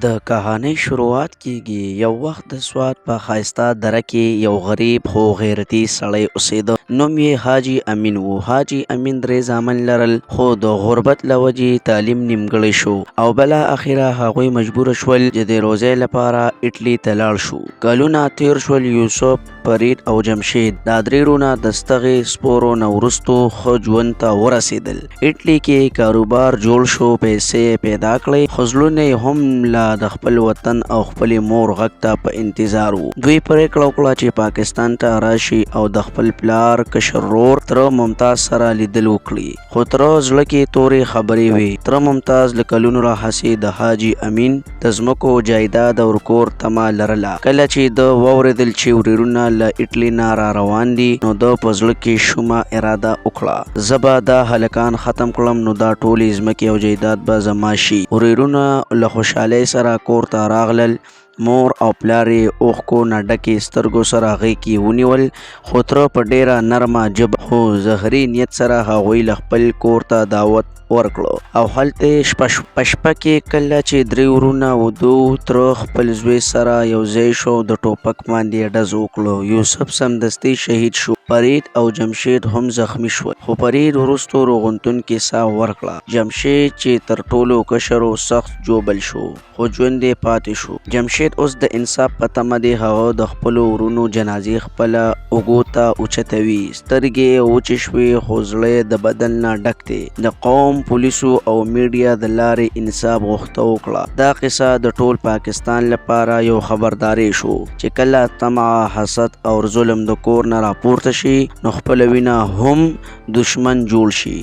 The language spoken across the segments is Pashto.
د کهانۍ شروعات کیږي. یو وخت د سوات په ښایسته دره کې یو غریب خو غیرتي سړی اوسېده. نوم یې حاجي امین و. حاجي امین درې زامن لرل، خو د غربت له وجې تعلیم نیمګړی شو او بلا اخره هغوی مجبور شول چې د روزۍ لپاره اټلي ته لاړ شو. کلونه تیر شول. یوسف، فرید او جمشید دا درې رونه د ستغې سپورو نه وروسته ښه ژوند ته ورسېدل. اټلي کې کاروبار جوړ شو، پیسې یې پیدا کړې، خو زړونه یې هم لا د خپل وطن او خپلې مور غږ ته په انتظار وو. دوی پرېکړه وکړه چې پاکستان ته راشي او د خپل پلار کشر ورور تره ممتاز سره لیدل وکړي. خو تره زړه کې تورې خبرې وې. تره ممتاز له کلونو راهسې د حاجي امین د ځمکو، جایداد او کور تمه لرله. کله چې ده واورېدل چې ورېرونه له اټلي نه را روان دي، نو ده په زړه کې شومه اراده وکړه، زه به دا هلکان ختم کړم، نو دا ټولې ځمکې او جایداد به زما شي. ورېرونه له خوشحالۍ سره کور ته راغلل. مور او پلار یې اوښکو نه ډکې سترګو سره غېږ کې ونیول، خو تره په ډېره نرمه ژبه خو زهري نیت سره هغوی له خپل کور ته دعوت ورکړو او هلته یې شپه شوه. په شپه کې کله چې درې ورونه وده وو، تره خپل زوی سره یو ځای شو او د ټوپک باندې یې ډز وکړو. یوسف سمدستي شهید شو، فرید او جمشید هم زخمي شول، خو فرید وروسته روغتون کې ساه ورکړه. جمشید چې تر ټولو کشر و، سخت ژوبل شو. خو ژوندی پاتې شو. جمشید اوس د انصاف په تمه دی. هغه د خپلو ورونو جنازې خپله اوږو ته اوچتوي. سترګې یې وچې شوې، خو زړه یې د بدل نه ډک دی. د قوم، پولیسو او میډیا د لارې انصاف غوښته وکړه. دا قصه د ټول پاکستان لپاره یو خبرداری شو چې کله طمع، حسد او ظلم د کور نه راپورته شي، نو خپله وینه هم دښمن جوړ شي.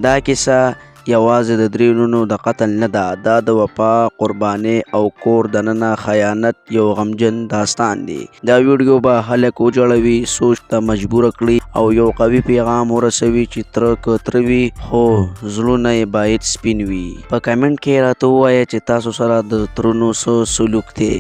دا کیسه یوازې د درې ورونو د قتل نه ده، دا د وفا، قربانۍ او کور دننه خیانت یو غمجن داستان دی. دا ویډیو به خلک وژړوي، سوچ ته مجبور کړي او یو قوي پیغام ورسوي چې تره که تره وي، خو زړونه یې باید سپین وي. په کمنټ کې راته ووایه چې تاسو سره د ترونو څه سلوک دی.